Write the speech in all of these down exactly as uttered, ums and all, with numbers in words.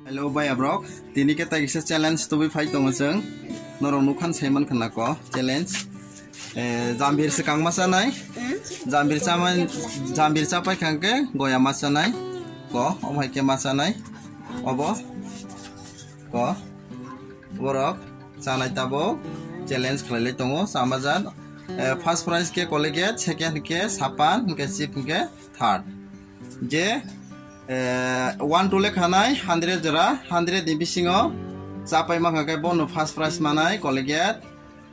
Hello bhai abrok, tini khe tai kisa challenge tubui phai tongo chwng. Norok nukhan sai mankha na ko challenge. Eh, jambir swkang ma chanai. Jambir chamai, jambir chapai khang khe goya ma chanai. Ko, omo hai khe ma chanai. Obo. Ko. Borok chanai tabuk challenge khlai lai tongo. Chama jan. Eh, first prize khe Colgate, second khe sapan, hwnkhe chip hwnkhe third. Je, eh, one to le khanai hundred jora, hundred ni bisingo chapai mankha khe bono first prize manai Colgate,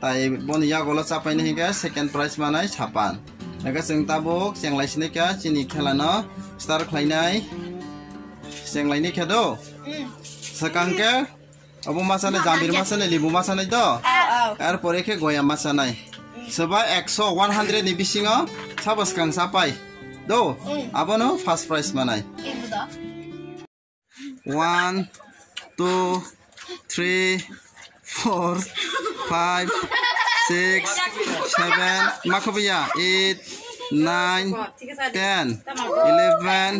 tai boni yagolo chapai ni hwnkhe second prize manai sapan. Hwnkhe chwng tabuk chenglai sinai kha chini khela no start khlainai. Chenglai ni khe do. Swkang khe Obo ma chanai, jambir ma chanai, limbu ma chanai to? Aw, aw. Ar pore khe goya ma chanai. Soba ekso, one hundred ni bisingo sabo swkang chapai. Do? Mm. Abono first prize manai. Limbu do? One, two, three, four, five, six, seven, ma khobo ya, eight, nine, ten, eleven,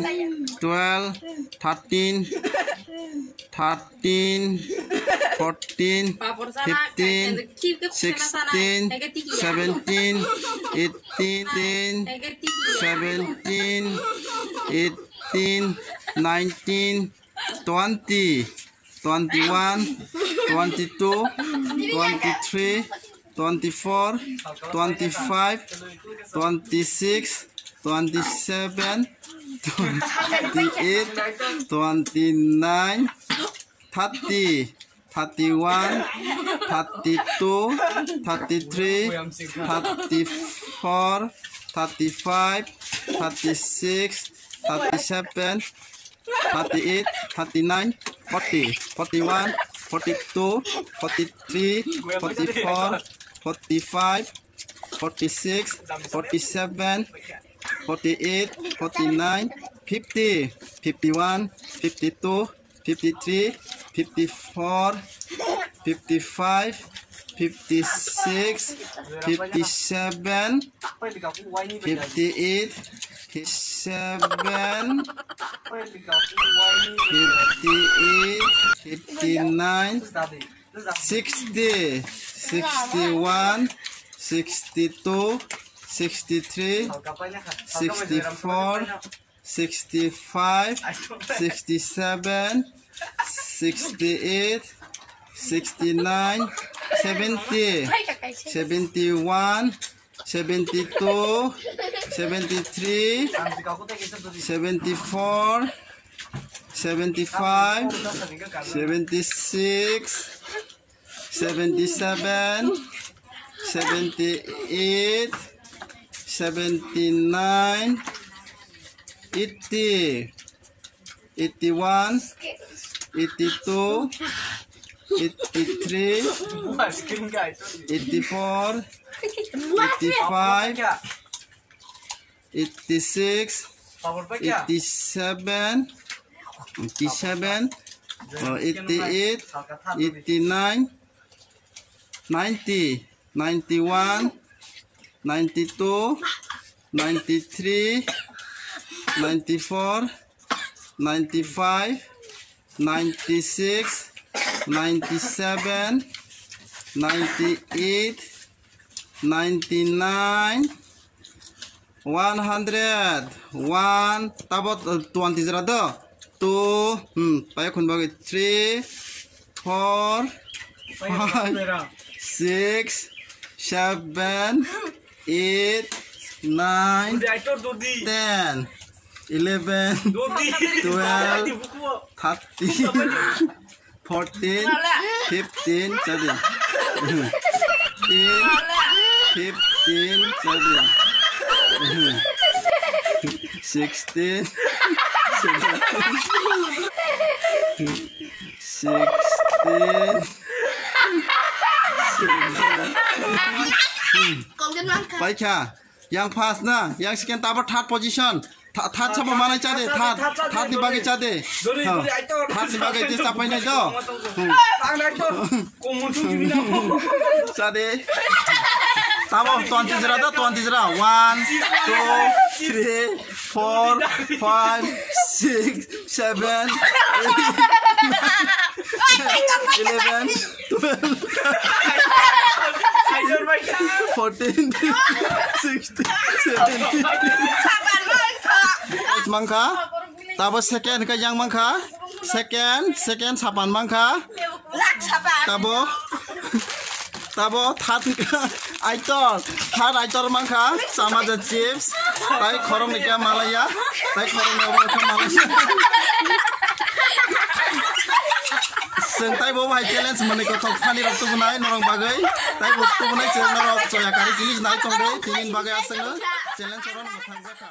twelve, thirteen, thirteen, fourteen, fifteen, sixteen, seventeen, eighteen, seventeen, eighteen, nineteen, twenty, twenty-one, twenty-two, twenty-three, twenty-four, twenty-five, twenty-six, twenty-seven, twenty-eight, twenty-nine, thirty, thirty-one, thirty-two, thirty-three, thirty-four, thirty-five, thirty-six, thirty-seven, thirty-eight, thirty-nine, forty, forty-one, forty-two, forty-three, forty-four, forty-five, forty-six, forty-seven, forty-eight, forty-nine, fifty, fifty-one, fifty-two, fifty-three, fifty-four, fifty-five, fifty-six, fifty-seven, fifty-eight, fifty-seven, fifty-eight, fifty-nine, sixty, sixty-one, sixty-two, sixty-three, sixty-four, sixty-five, sixty-seven, sixty-eight, sixty-nine, seventy, seventy-one, seventy-two, seventy-three, seventy-four, seventy-five, seventy-six, seventy-seven, seventy-eight, seventy-nine, eighty, eighty-one, eighty-two, eighty-three, eighty-four, eighty-five, eighty-six, eighty-seven, eighty-seven, uh, eighty-eight, eighty-nine, ninety, ninety-one, ninety-two, ninety-three, ninety-four, ninety-five, ninety-six, ninety-seven, ninety-eight, ninety-nine, one hundred, one, tabo, uh, twenty jora do? Two, hmm, payo khun bagwi three, four, five, six, seven, eight, nine, ten, eleven, twelve, thirteen, fourteen, fifteen, seventeen, fifteen, seventeen, sixteen, seventeen, sixteen, seventeen. Paikha. Yang first na, yang second, tabo third position. Tha-, third sabo manai chade, third, third ni bagwi chade. Third ni bagwi je chapai nai do. Hmm. Chade. Tabo twenty jora do, twenty jora. One, two, three, four, five, six, seven, eight, eleven, twelve, fourteen, sixteen, seventeen. Mangkha. Tabo second ka yang mangkha. Second, second sapan mangkha. Tabo, tabo third ka aitor, third aitor mangkha. Sama je chips. Tai khorok ni kya malaya. Tai khorok ni obo kha malaya. Seng tai bo hai challenge mani ko thok thani rok tubunai norok bagwi. Tai bo tubunai challenge norok choya kari chini nai tong dei. Tini bagwi aseng challenge oro no thang jakha.